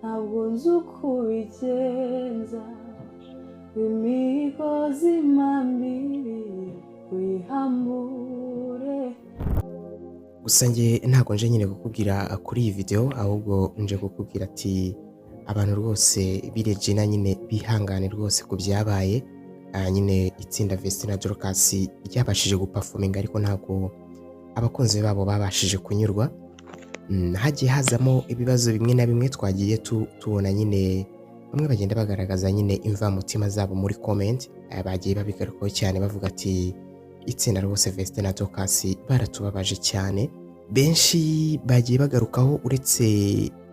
Ntabwo nzi uko ubigenza, imigozi impambiriye uyihambure. Gusa njye ntabwo nje nyine kukubwira kuri iyi video, ahubwo nje kukubwira ati abantu rwose b'i Regina nyine bihangane rwose ku byabaye. Nyine itsinda Vestine na Dorcas ryabashije guperforminga, ariko ntabwo abakunzi babo babashije kunyurwa. Hagiye hazamo ibibazo bimwe na bimwe twagiye tubona nyine, bamwe bagenda bagaragaza nyine imvamutima zabo muri comment. Bagiye babigarukaho cyane, bavuga ati itsinda rwose Vestine na Dorcas baratubabaje cyane. Benshi bagiye bagarukaho, uretse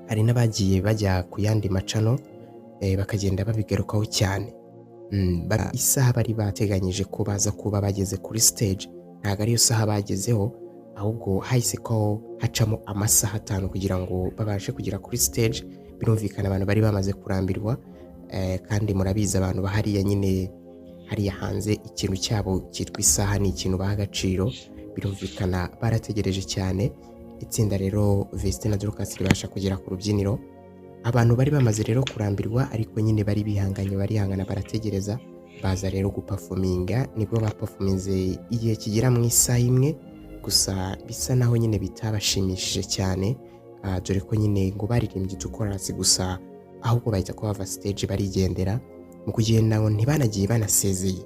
hari n'abagiye bajya ku yandi macano, bakagenda babigarukaho cyane. Isaha bari bateganyije ko baza kuba bageze kuri stage ntabwo ariyo saha bagezeho, ahubwo hahise ko hacamo amasaha 5 kugira ngo babashe kugera kuri stage. Birumvikana abantu bari bamaze kurambirwa, kandi murabizi abantu bahariya nyine hariya hanze, ikintu cyabo cyitwa isaha ni ikintu baha agaciro. Birumvikana barategereje cyane. Itsinda rero Vestine na Dorcas ribasha kugera ku rubyiniro, abantu bari bamaze rero kurambirwa, ariko nyine bari bihanganye, barihangana, barategereza, baza rero guperforminga. Nibwo baperforminze igihe kigera mu isaha imwe gusa, bisa naho nyine bitabashimishije cyane, dore ko nyine ngo baririmbye udukorasi gusa, ahubwo bahita ko bava stage barigendera. Mu kugenda ngo ntibanagiye banasezeye.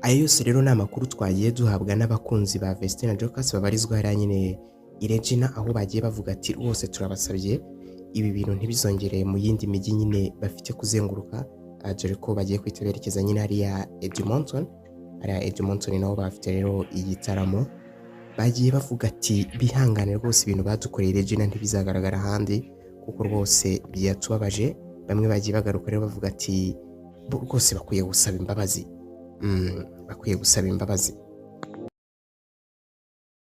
Ayo yose rero ni amakuru twagiye duhabwa n'abakunzi ba Vestine na Dorcas babarizwa hariya nyine i Regina, aho bagiye bavuga ati rwose turabasabye, ibi bintu ntibizongere mu yindi mijyi nyine bafite kuzenguruka, dore ko bagiye kwita berekeza nyine hariya Edmonton. Hariya Edmonton naho bafite rero igitaramo. Bagiye bavuga ati bihangane rwose, ibintu badukoreye Regina ntibizagaragara ahandi, kuko rwose byatubabaje. Bamwe bagiye bagaruka rero bavuga ati bo rwose bakwiye gusaba imbabazi. Bakwiye gusaba imbabazi.